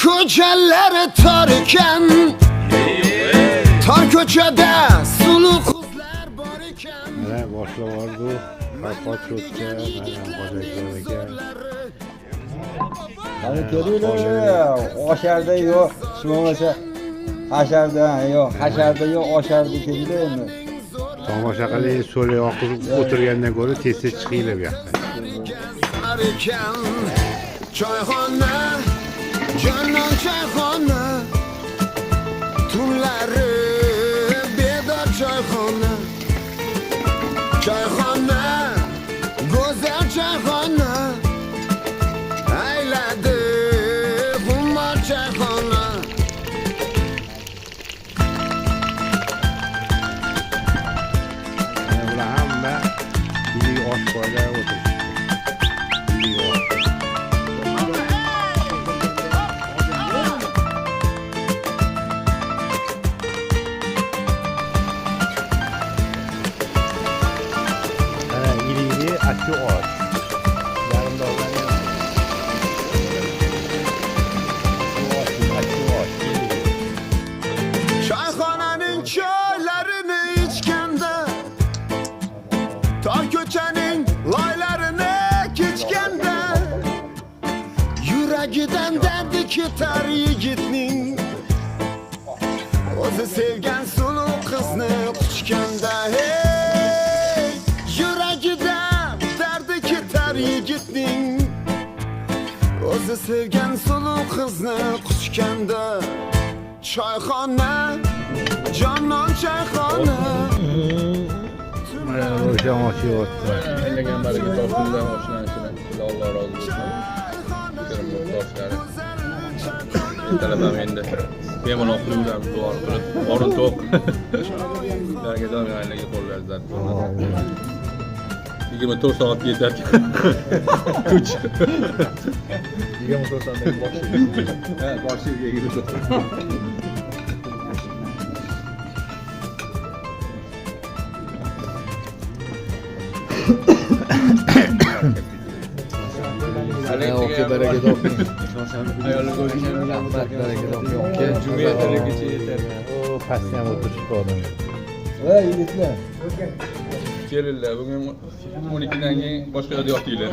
Ko'chalari tor ekan. Tor ko'chada suluv qizlar bor ekan. Mana boshliq Orzu, Farhod cho'tka, mana Hojiakbar aka. Qani kelinglar, osharda yo'q, hech bo'lmasa hasharda yo'q, hasharda yo'q, osharda kelinglar endi. Tomosha qilib, so'lay oqizib o'tirgandan ko'ra tez-tez chiqinglar bu yoqqa. Bor ekan. Choyxona, jonon choyxona, tunlari bedor choyxona. Choyxona, go'zal choyxona, ayladi xumor choyxona. Mana bular hamma ilik osh poylab o'tirishibdi. Ilik osh. Mana ilikli achchiq osh. Yarim dollar. Osh, achchiq osh, ilik. Choyxonaning choylarini ichganda, tor ko'chaning loylarini kechganda, yuragidan dardi ketar yigitning, o'zi sevgan suluv qizni quchganda. Hey, yuragidan dardi ketar yigitning, o'zi sevgan suluv qizni quchganda. Choyxona, jonon choyxona. Mana Ravshan osh yeyapti. Aylagan baraka topsinlar oshnasini. Alloh rozi bo'lsin. Toshlari. Ertalab ham endi bemalol uxlayveramiz, duo qilib. Qorin to'q. Ularga doim aylaga qo'llari zard bo'lmasin. 24 soatga yetadi. Kuch. 24 soatdan boshlaydi. Ha, boshingga 24 soat. Aka, baraka toping. Ayollar ko'rgan. Rahmat, baraka toping, aka. Juma ertalabgacha yetadi. O, pastda ham o'tirishibdi odamlar. Voy yigitlar. Kelinglar, bugun 12 dan keyin boshqa yerda yotinglar.